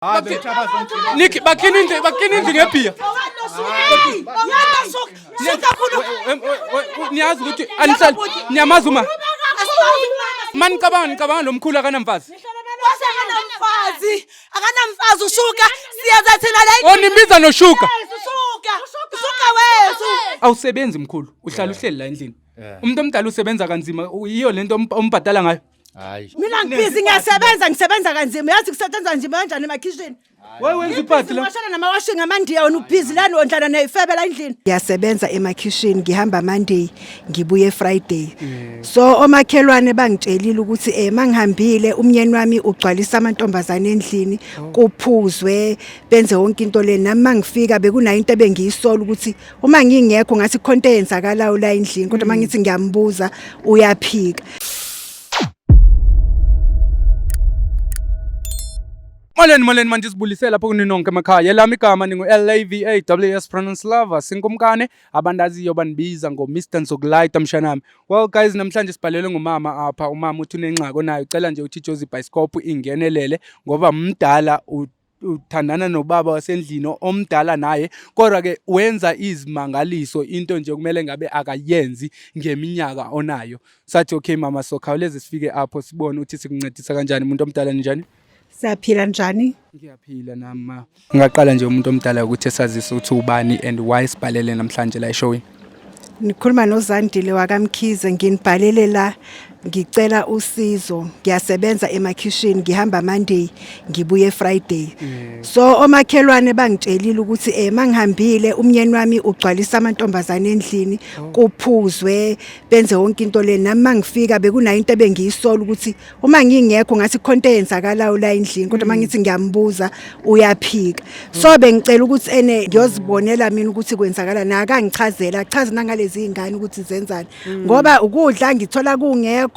Nikhi baklina indlu baklina indlu ngebhiya. Niyazi ukuthi anihlali niyamazi uma. Manicabanga nicabanga lo mkhulu akanamfazi. Akanamfazi, akanamfazi ushuka siyaza thina la. Oh nimbiza noshuka. Ushuka, ushuka wethu. Awusebenzi mkhulu, uhlala uhleli la endlini. Umuntu omdala usebenza kanzima, yiyo lento ombhadala ngayo. Hayi. Mina ngibhizi ngiyasebenza ngisebenza kanzima yazi kusetshenzwa nzima kanjani emakhishini. Wewe wenza iphathi la. Washana namawashing amandiya wena ubhizi lani wondlana neyifebe la endlini. Ngiyasebenza emakhishini ngihamba Monday ngibuye Friday. So omakhelwane bangitshelile ukuthi eh mangihambile umnyeni wami ugcwalisa amantombazane endlini kuphuzwe benze yonke into le nami mangifika bekunayo into ebengiyisola ukuthi uma ngingekho ngathi khona into eyenzakalayo la endlini kodwa mangithi ngiyambuza uyaphika. Molweni molweni manje sibulisela lapho kuni nonke emakhaya. Elami igama ningu L A V A W S Pronounce Lover Sinkumkane abandaziyo bandibiza ngo Mr Nzokulayita mshanami. Well guys namhlanje sibhalelwe ngumama apha umama uthi unengxaki onayo ucela nje uthi Jozi Bioscope ingenelele ngoba mdala uthandana nobaba wasendlini omdala naye kodwa ke wenza izimangaliso into nje kumele ngabe akayenzi ngeminyaka onayo sathi okay mama sokhawuleze sifike apho sibone ukuthi sikuncedisa kanjani umuntu omdala ninjani Siyaphila njani? Ngiyaphila nami ma. Ngingaqala nje umuntu omdala ukuthi esazise ukuthi ubani and why sibhalele namhlanje la eshowini. Nikhuluma noZandile wakaMkhize nginibhalele la ngicela usizo ngiyasebenza emakhishini ngihamba Monday ngibuye Friday so omakhelwane bangitshelile ukuthi eh mangihambile umnyeni wami ugcwalisa amantombazane endlini kuphuzwe benze yonke into le nami mangifika bekunayo into ebengiyisola ukuthi uma ngingekho ngathi khona into eyenzakalayo la endlini kodwa mangithi ngiyambuza uyaphika so bengicela ukuthi ene ngiyozibonela mina ukuthi kwenzakala na akangichazela achaze nangalezi izingane ukuthi zenzani ngoba ukudla ngithola kungekho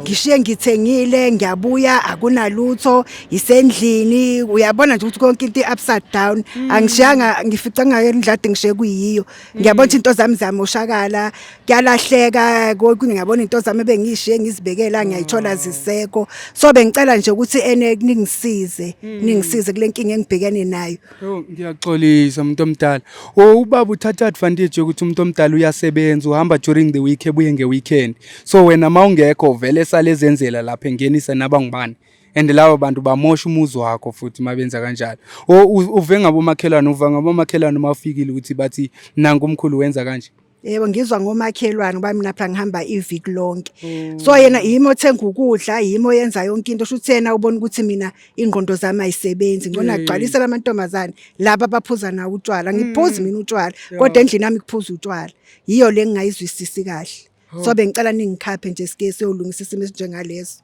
ngishiye ngithengile ngiyabuya akunalutho isendlini uyabona nje ukuthi konke into upside down angishiyanga ngifica ngayendlade ngishiye kuyiyo ngiyabona ukuthi into zami zamoshakala kuyalahleka kokunye ngiyabona into zami ebengiyishiye ngizibekela ngiyayithola zisekho so bengicela nje ukuthi ene ningisize ningisize kule nkinga engibhekene nayo Yo ngiyaxolisa umuntu omdala. Oh ubaba uthatha advantage yokuthi umuntu omdala uyasebenza uhamba during the week ebuye ngeweekend. So wena mawungekho vele sale zenzela lapha engenisa nabangubani. And labo bantu bamosha umuzi wakho futhi mabenza kanjalo. Uve ngabomakhelwane uva ngabomakhelwane mawufikile ukuthi bathi nangu umkhulu wenza kanje. Yebo ngizwa ngomakhelwane ngoba mina phela ngihamba iviki lonke. So yena yimi othenga ukudla, yimi oyenza yonke into shuthi yena ubona ukuthi mina ingqondo zami ayisebenzi. Ngcono agcwalisela amantombazane laba abaphuza nawo utshwala. Ngiphuzi mina utshwala kodwa endlini yami kuphuza utshwala. Yiyo le ngingayizwisisi kahle. So bengicela ningikhaphe nje sike siyolungisa isimo esinjengaleso.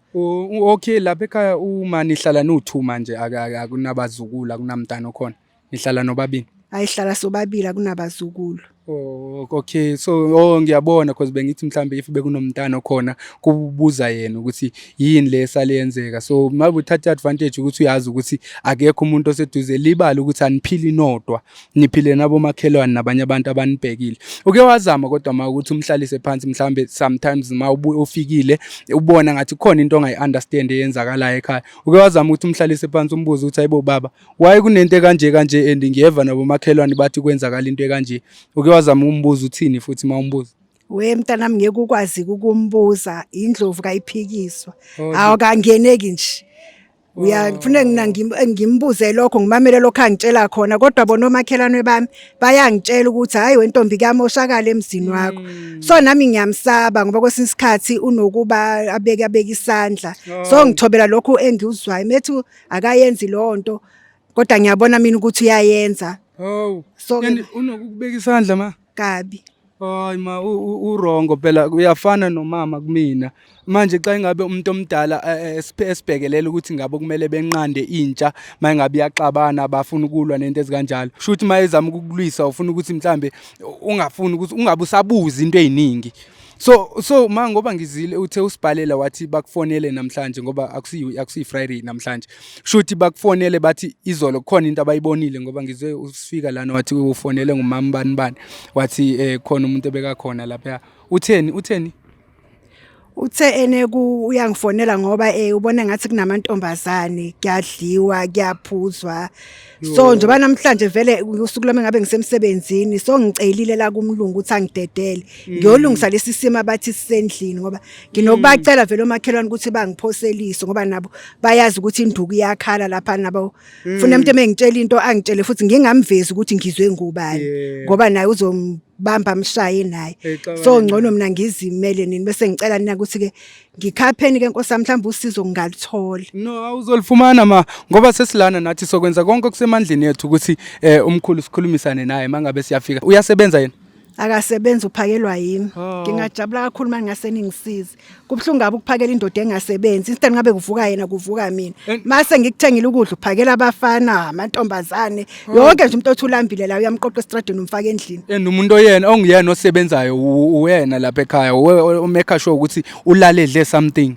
Okay lapha ekhaya uma nihlala niwu-two manje akunabazukulu akunamntana okhona. Nihlala nobabili? Ayihlala sobabili akunabazukulu. Oh okay so oh ngiyabona because bengithi mhlambe if bekunomntana okhona kubuza yena ukuthi yini le esale yenzeka so mabe uthatha advantage ukuthi uyazi ukuthi akekho umuntu oseduze libala ukuthi aniphili nodwa niphile nabomakhelwane nabanye abantu abanibhekile uke wazama kodwa ma ukuthi umhlalise phansi mhlambe sometimes ma ufikile ubona ngathi khona into ongayi understand eyenzakalayo ekhaya uke wazama ukuthi umhlalise phansi umbuze ukuthi hayibo baba why kunento ekanje kanje and ngiyeva nabomakhelwane bathi kwenzakala into ekanje uke wazama ukumbuza uthini futhi uma umbuza We mntanami ngeke ukwazi ukumbuza indlovu kayiphikiswa awukangeneki nje uyafuna mina ngimbuze lokho ngimamele lokho angitshela khona kodwa bona omakhelwane bami bayangitshela ukuthi hayi wentombi kuyamoshakala emzini wakho so nami ngiyamsaba ngoba kwesinye isikhathi unokuba abeke abeke isandla so ngithobela lokhu engikuzwayo methu akayenzi leyo nto kodwa ngiyabona mina ukuthi uyayenza Oh. So ke- And unokukubeka isandla ma. kabi Hayi ma uwrongo phela uyafana nomama kumina. Manje xa ingabe umuntu omdala esibhekelela ukuthi ngabe kumele benqande intsha mayingabe iyaxabana bafuna ukulwa nento ezikanjalo. Kusho ukuthi mayezama ukukulwisa ufuna ukuthi mhlambe ungafuni ukuthi ungabe usabuza into eziningi. So ma ngoba ngizile uthe usibhalela wathi bakufonele namhlanje ngoba akusiyi akusiyi Friday namhlanje. Shuthi bakufonele bathi izolo kukhona into abayibonile ngoba ngizwe usifika lana wathi ufonele ngumama bani bani wathi eh khona umuntu ebekakhona lapha. Utheni utheni? Uthe ene ku uyangifonela ngoba ubona ngathi kunamantombazane, kuyadliwa, kuyaphuzwa. So njengoba namhlanje vele usuku lwami ngabe ngisemsebenzini, so ngicelile la kumlungu ukuthi angidedele. Ngiyolungisa lesi simo abathi sisendlini ngoba nginokubacela vele omakhelwane ukuthi bangiphoseliso ngoba nabo bayazi ukuthi induku iyakhala lapha nabo. Funa umuntu emengitshela into angitshele futhi ngingamvezi ukuthi ngizwe ngubani ngoba naye uzombamba amshaye naye. So ngcono mina ngizimele nini bese ngicela nina ukuthi ke ngikhapheni ke nkosi mhlawumbe usizo ngingalithola. No, awuzolifumana ma ngoba sesilana nathi sokwenza konke okusemandleni ethu ukuthi umkhulu sikhulumisane naye mangabe siyafika. Uyasebenza yena? Akasebenzi, uphakelwa yimi. Oh. Ngingajabula kakhulu uma ngingase ningisize. Kubuhlungu kabi ukuphakela indoda engasebenzi. Instead ngabe kuvuka yena kuvuka mina. Mase ngikuthengile ukudla uphakela abafana, amantombazane. Yonke nje umuntu othi ulambile la uyamqoqa estradini umfaka endlini. And umuntu oyena onguyena osebenzayo uwena lapha ekhaya, uwe o-make sure ukuthi ulale edle something.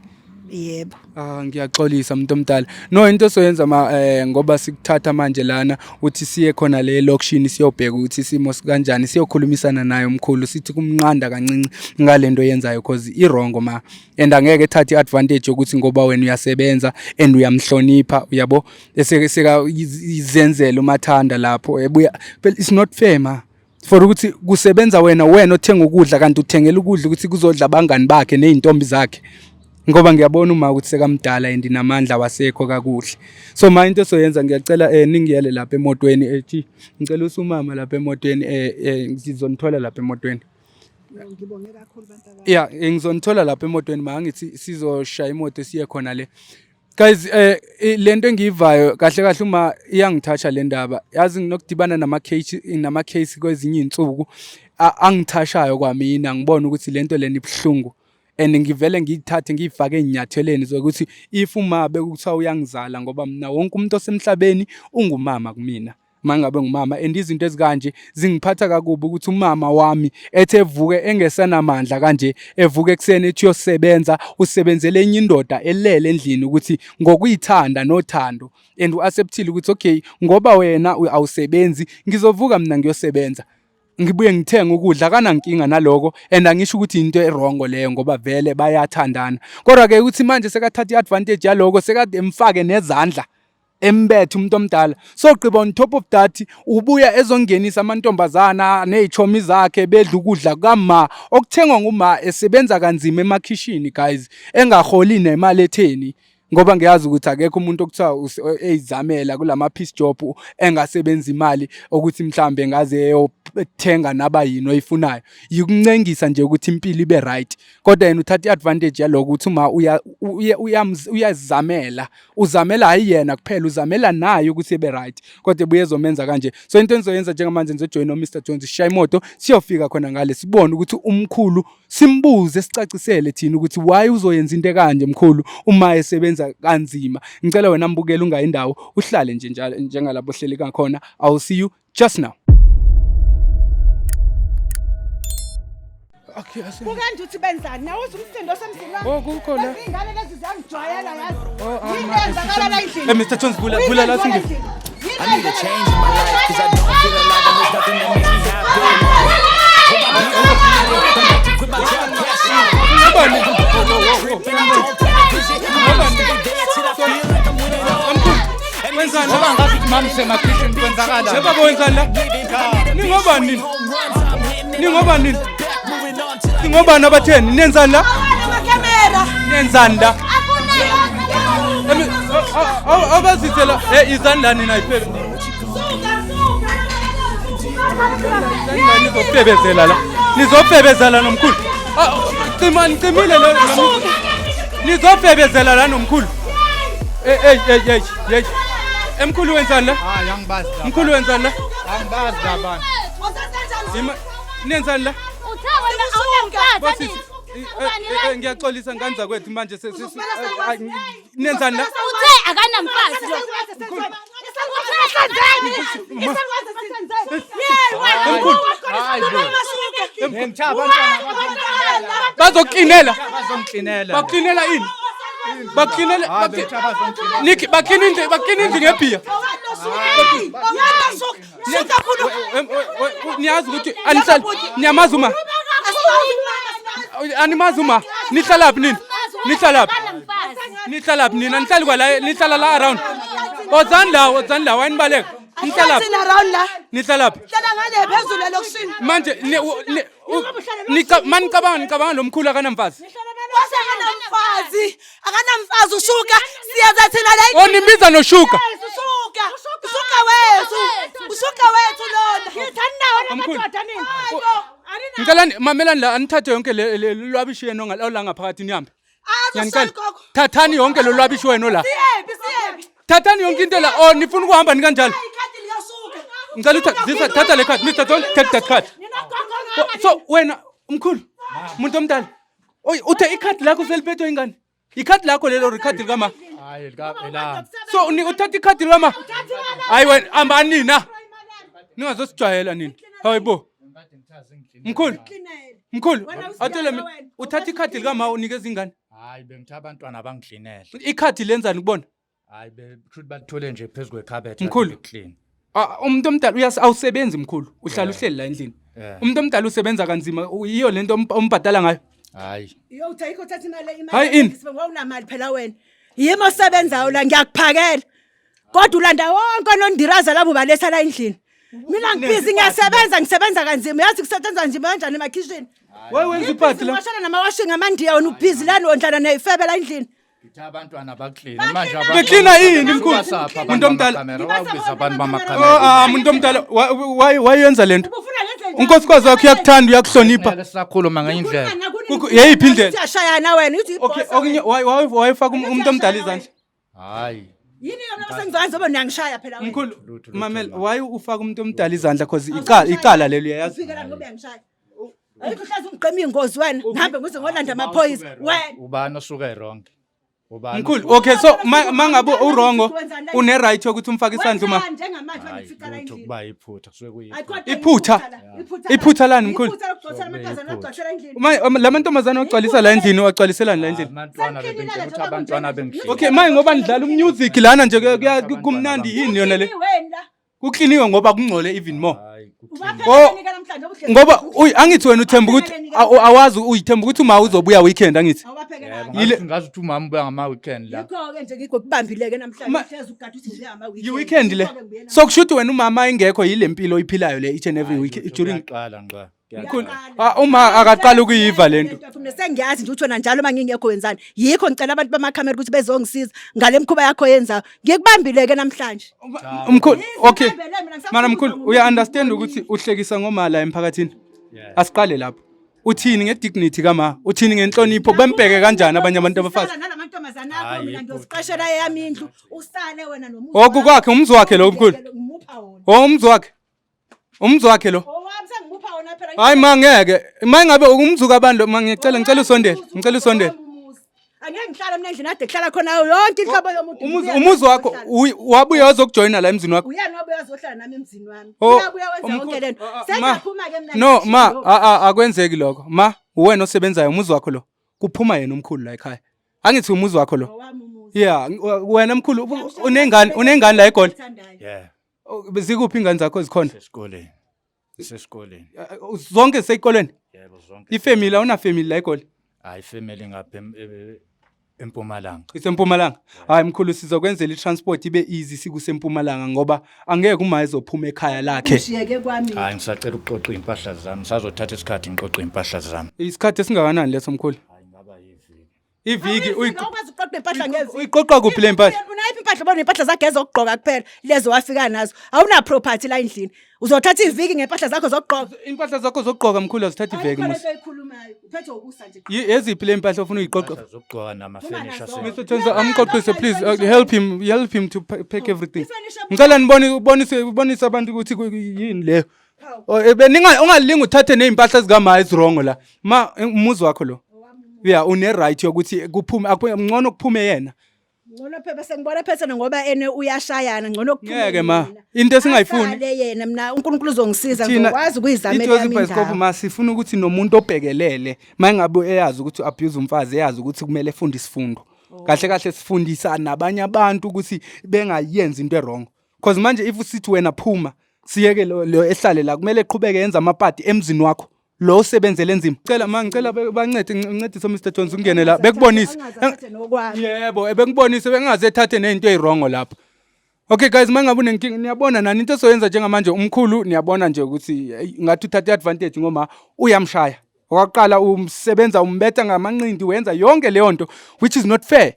Yebo. Ah, ngiyaxolisa umuntu omdala. No, into soyenza ma ngoba sikuthatha manje lana uthi siye khona le lokishini siyobheka ukuthi isimo sikanjani, siyokhulumisana naye umkhulu, sithi kumnqanda kancinci ngalento yenzayo cause i wrong ma, and angeke ethathe advantage yokuthi ngoba wena uyasebenza and uyamhlonipha, uyabo, ese seka izenzela umathanda lapho ebuya. But it's not fair ma, for ukuthi kusebenza wena, wena othenga ukudla, kanti uthengela ukudla ukuthi kuzodla abangani bakhe nezintombi zakhe, ngoba ngiyabona uma ukuthi sekamdala and namandla wasekho kakuhle. So ma, into soyenza, ngiyacela ningiyele lapha emotweni, ethi ngicela usumama lapha emotweni, ngizonithola lapha emotweni. Ngibonge kakhulu bantu. Yeah, ngizonithola lapha emotweni ma, ngithi sizoshaya imoto siye khona le. Guys, lento engiyivayo kahle kahle uma iyangitoucha le ndaba, yazi nginokudibana nama case kwezinye izinsuku angitouchayo kwamina, ngibona ukuthi lento lena ibuhlungu and ngivele ngiyithathe ngiyifake ey'nyathelweni zokuthi if uma bekuthiwa uyangizala, ngoba mina wonke umuntu osemhlabeni ungumama kumina mangabe ngumama, and izinto ezikanje zingiphatha kakubi ukuthi umama wami ethe evuke engesanamandla kanje, evuke ekuseni ethi uyosebenza, usebenzele enye indoda elele endlini ukuthi ngokuyithanda nothando, and u-acceptile ukuthi okay, ngoba wena awusebenzi, ngizovuka mina ngiyosebenza, ngibuye ngithenge ukudla, akanankinga naloko. And angisho ukuthi into e-wrong leyo ngoba vele bayathandana, kodwa ke ukuthi manje sekathatha i-advantage yaloko, sekade emfake nezandla, embethe umuntu omdala. So gqiba, on top of that ubuya ezongenisa amantombazana ney'chomi zakhe, bedla ukudla kama okuthengwa nguma esebenza kanzima emakhishini, guys, engaholi nemali etheni, ngoba ngiyazi ukuthi akekho umuntu okuthiwa eyizamela kulama piece job engasebenza imali ukuthi mhlambe ngaze eyothenga naba yini oyifunayo, yikuncengisa nje ukuthi impilo ibe right. Kodwa yena uthatha i-advantage yaloko ukuthi uma uyazamela, uzamela hayi yena kuphela, uzamela naye ukuthi ebe right, kodwa ebuye ezomenza kanje. So into engizoyenza njengamanje, ngizojoyina uMr Jones, sishaya imoto siyofika khona ngale, sibone ukuthi umkhulu, simbuze, sicacisele thina ukuthi why uzoyenza into ekanje mkhulu uma esebenza kanzima. Ngicela wena mbukeli ungayi indawo, uhlale nje njalo njengalapho ohleli kakhona. I will see you just now. Okay, Kukanje uthi benzani? Nawe uze umsindo osemzini wami. Oh, kukho la. Lezi iy'ngane lezi ziyangijwayela yazi. Oh, ah, Yini ma- eyenzakala la endlini? Eh, Mr. Jones, vula Yini vula la eyenzakala singene. endlini? Yini I need a eyenzakala- change in my life, 'cause I don't feel alive and there's nothing that makes me happy. Hope I be undefeated. I'm about to quit my job, cash in. Ngobani? Trip and I don't plan to visit. I'ma stay there till I feel like I'm winning all. Mkhulu, wenzani? Ngoba ngazi ukuthi mama usemakhishini, kwenzakala. Njengoba wenzani la? Ningobani nini? Ningobani nini? Ningobani abatheni? Nenzani la? Amakhamera. Nenzani la? Abazithe la. Eh, izani la nina iphebe. Nizofebezela la. Nizofebezela nomkhulu. Ah, cima nicimile lo. Nizofebezela la nomkhulu. Eh eh hey hey hey. Emkhulu, wenzani la? Hayi, angibazi la. Mkhulu, wenzani la? Angibazi la bantu. Ima nenzani la? Uthe wena awunamfazi. Bosisi, ngiyaxolisa ngane zakwethu, manje nenzani la? Uthe akanamfazi lo. Emkhulu. Ngithe abantwana Bazoklinela. bazongiklinela. Baklinela ini? Baklinela. Hayi, bengithe bazongiklinela. Niki baklina indlu, baklina indlu ngebhiya. Niyazi ukuthi anihlali, niyamazi uma, animazi uma. Nihlalaphi nini? Nihlalaphi? Akanamfazi. Nihlalaphi nina? Nihlali kwala, nihlala la around. Wozani la, wozani la, wayenibaleka. Nihlalaphi? Thina round la. Nihlalaphi? Hlala ngale phezulu elokishini. Manje manicabanga nicabanga lo mkhulu akanamfazi. Wase akanamfazi. Akanamfazi ushuka. Siyaza thina la. Oh, nimbiza noshuka. Ushuka. Ushuka wethu. Ushuka wethu lona. Ngithanda Mkhulu. namadoda nini. Ngicela mamelani la, anithathe yonke le lwabishi yenu ola ngaphakathi nihambe. Ngiyanicela. Thathani yonke lo lwabishi wenu la. Siyephi siyephi. Thathani yonke into la. Oh, nifuna ukuhamba nikanjalo. Ikhadi likashuka. Ngicela uthathe thatha le card. Mr. Don't take that card. So wena mkhulu, umuntu omdala. Oy, uthe ikhadi lakho seliphethwe ingane. Ikhadi lakho lelo or ikhadi likama? Hayi lika elami. So uthatha ikhadi likama? Hayi wena hamba nina. Ningazosijwayela nina. Hayibo. Mkhulu. Mkhulu, atshele mina uthatha ikhadi likama unikeza ingane. Hayi bengithe abantwana abangiklinele. Ikhadi lenzani kubona? Hayi bekusho balithole nje phezu kwekhabethe. Mkhulu. Clean. Ah, umuntu omdala uyas awusebenzi mkhulu, uhlala uhleli la endlini. Yeah. Umuntu omdala usebenza kanzima, yiyo lento ombhadala ngayo. Hayi. Yo uthi uthatha imali imali. Hayi, ini? Wawunamali phela wena. Yimi osebenzayo la, ngiyakuphakela. Kodwa ulanda wonke onondiraza labo baletha la endlini. Mina ngibhizi, ngiyasebenza, ngisebenza kanzima. Yazi kusetshenzwa nzima kanjani emakhishini? Waye wenza iphathi la. Washana namawashing amandiya, wena ubhizi lana wondlana ney'febe la endlini. Ngithe abantwana bakline manje. Beklina yini mkhulu? Umuntu omdala. Wawubiza abantu Oh, bamakhamera. ah, umuntu omdala wayenza lento. Ubufuna ngenze njani? Unkosikazi wakho uyakuthanda, uyakuhlonipha. Ngeke sisakhuluma ngenye indlela. Yeyiphi indlela? Siyashayana wena, uthi Okay, ibhosa. okunye wayefaka umuntu omdala izandla. Hayi. Yini yona sengizoyenza ngoba niyangishaya phela wena. Mkhulu, Lutho, lutho, mamela, lutho. why ufaka umuntu omdala izandla? Cause icala icala lelo, uyayazi. Ufike la ngoba uyangishaya. Ayikho, uhlezi ungiqema iy'ngozi wena. Ngihambe ngize ngolanda amaphoyisa. Wena. Ubani osuke wrong? Ubani? Mkhulu, okay, so mangabe urongo une right yokuthi umfake isandla uma Wenzani njengamanje Hayi, wangifica la lutho, endlini? kuba iphutha kusuke kuyiphutha. Hayi, kodwa Iphutha. iphutha la. Iphutha lani, mkhulu? Iphutha lokugcwalisela amantombazane ogcwalisela endlini. La mantombazane ogcwalisa la endlini, wagcwaliselani la endlini? Abantwana bebengitshela ukuthi abantwana bengihleli. Okay, manje ngoba nidlala umusic lana nje, kumnandi yini yona le? Wena. Kukliniwe ngoba kungcole even more. Hayi, kuclean. Oh, Ubaphelele namhlanje obuhlezi. Ngoba angithi wena uthemba ukuthi awazi, uyithemba ukuthi uma uzobuya weekend, angithi? Awubaphekelanga. Yebo, ngazi ukuthi umama ubuya ngama weekend la. Yikho-ke nje ngikubambile-ke namhlanje, uhlezi ugade uthi nje ama-weekend. Yi-weekend le. Yikho-ke ngibuyela. So kusho ukuthi wena umama engekho yile mpilo oyiphilayo le each and every week Lutho, during kuyaqala ngqa. Mkhulu, ah, uma akaqala ukuyiva lento. Mina sengiyazi nje ukuthi wena njalo uma ngingekho wenzani. Yikho ngicela abantu bamakhamera ukuthi bezongisiza ngale mkhuba yakho yenzayo. Ngikubambile-ke namhlanje. Mkhulu, okay. Ngibambele mina, ngisafuna Mara ukuzwa mkhulu, uya understand ukuthi uhlekisa ngoma la emphakathini. Asiqale lapho. Uthini ngedignity kama? Uthini ngenhlonipho? Bembheke kanjani abanye abantu abafazi? Usala nalamantombazane akho, Hayi, mina iphutha. ngiyoziqashela eyami indlu. Usale wena nomuzi. Oh, kukwakhe, umzi wakhe lo, mkhulu. Ngimupha wona. Oh, umzi wakhe. Umzi wakhe lo. Owami, sengimupha wona phela. Hayi ma, ngeke. Ma ngabe umzi kabantu, ma ngicela ngicela usondele. Ngicela usondele. Angeke ngihlale mina endlini ade kuhlala khona yonke inhlobo yomuntu. Umuzi umuzi wakho wabuya wazokujoyina la emzini wakho. Uyena wabuya wazohlala nami emzini wami. Oh, Uyabuya wenza umkhulu, yonke lento. ah, ah, ma. Sengiyaphuma ke mina. No ma, ngisho. a a akwenzeki lokho. Ma, uwena osebenzayo, umuzi wakho lo. Kuphuma yena umkhulu la ekhaya. Angithi umuzi wakho lo. Owami umuzi. Yeah, wena mkhulu unengane la eGoli. Ngithandayo. Yeah, Oh, zikuphi ingane zakho zikhona? sesikoleni. Sesikoleni. Zonke ziseyikolweni? Yebo, zonke. Ifamily, awuna family la eGoli? Hayi, family ngapha eMpumalanga. IseMpumalanga. Hayi mkhulu, sizokwenzela i-transport ibe easy sikuseMpumalanga ngoba angeke uma ezophuma ekhaya lakhe. Ushiyeke kwami. Hayi, ngisacela ukuqoqa iy'mpahla zami. Sazothatha isikhathi ngiqoqe iy'mpahla zami. Isikhathi esingakanani leso mkhulu? Hayi, ngaba yiviki. Iviki Awukwazi ukuqoqa impahla ngeviki. Uyiqoqa kuphi le mpahla? Unayiphi impahla? Bona impahla zakhe ezokugqoka kuphela lezo wafika nazo. Awuna property la endlini. Uzothatha iviki ngempahla zakho zokugqoka. Impahla zakho zokugqoka mkhulu azithatha iveki Ayikho musi. lento oyikhulumayo. Uphethwe ukusa nje. Eziphi le mpahla ofuna uyiqoqa? Impahla zokugqoka namafenisha. Mr. Tonzo, amqoqise please, help him, help him to pack everything. Ifenisha. Ngicela nibone ubonise ubonise abantu ukuthi yini leyo. Oh, beninga ungalingi uthathe nezimpahla zikama ezirongo la. Ma, umuzi wakho lo. Yeah, une right yokuthi kuphume ngcono kuphume yena. Ngcono phela bese ngibona phethe ngoba ene uyashayana, ngcono kuphume Ngeke ma. yena. Into esingayifuni. Asale yena, mina uNkulunkulu uzongisiza, Thina ngizokwazi ukuyizamela iJozi yami Bioscope indawo. ma, sifuna ukuthi nomuntu obhekelele mangabe eyazi ukuthi abuse umfazi, eyazi ukuthi kumele efunde isifundo. Kahle kahle sifundisa nabanye abantu ukuthi bengayenzi into ewrong. Because manje if usithi wena phuma, siyeke lo ehlale la, kumele eqhubeke yenza amapati emzini wakho. Lo usebenzele nzima. Cela ma, ngicela bancede, ncedise Mr Jones ungene la bekubonise. Angaze athathe nokwami. Yebo, ebengibonise bengaze ethathe nezinto eziwrong lapho. Okay guys, mangabe unenkinga, niyabona nani into esoyenza njengamanje. Umkhulu, niyabona nje ukuthi hey, ngathi uthathe advantage ngoma uyamshaya. Okwaqala umsebenza, umbetha ngamanqindi, wenza yonke leyo nto, which is not fair.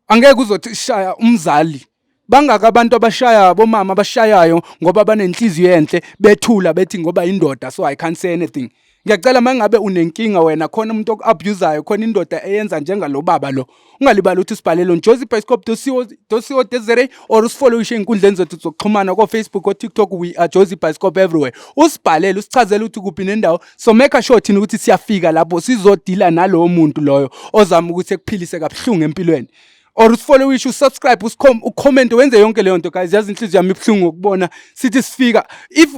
Angeke uzothi shaya umzali. Bangaka abantu abashaya bomama, abashayayo ngoba banenhliziyo enhle, bethula bethi ngoba indoda, so I can't say anything. Ngiyacela, mangabe unenkinga wena, khona umuntu oku-abusayo, khona indoda eyenza njengalo baba lo, ungalibali ukuthi usibhalele on jozibioscope.co.za or usifollowishe ey'nkundleni zethu zokuxhumana ko-Facebook, ko-TikTok. We are Jozi Bioscope everywhere. Usibhalele, usichazele ukuthi kuphi nendawo, so make sure thina ukuthi siyafika lapho, sizodila nalowo muntu loyo ozama ukuthi ekuphilise kabuhlungu empilweni. Or usifollowishe, usubscribe, ucomment, wenze yonke leyo nto. Guys, yazi inhliziyo yami ibuhlungu ngokubona sithi sifika if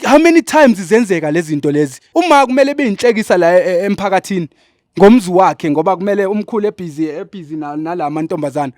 how many times zenzeka lezi zinto lezi. Uma kumele beyinhlekisa la emphakathini ngomzi wakhe, ngoba kumele umkhulu ebhizi, ebhizi nala mantombazana.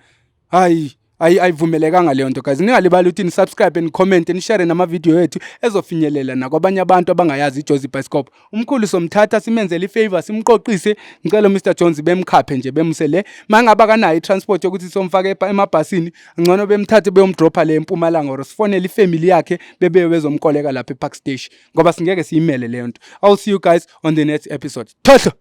Hayi, ayi, ayivumelekanga leyo nto. Guys, ningalibali ukuthi ni-subscribe and comment, nishare nama-video ethu ezofinyelela nakwabanye abantu abangayazi iJozi Bioscope. Umkhulu somthatha, simenzele ifavor, simqoqise. Ngicela Mr Jones bemkhaphe nje, bemuse le. Mangaba kanayo i-transport yokuthi somfake emabhasini, ngcono bemthathe beyomdropha le eMpumalanga, or sifonele ifamily yakhe bebe bezomkoleka lapha ePark Station, ngoba singeke siyimele leyo nto. I'll see you guys on the next episode. Thohlo.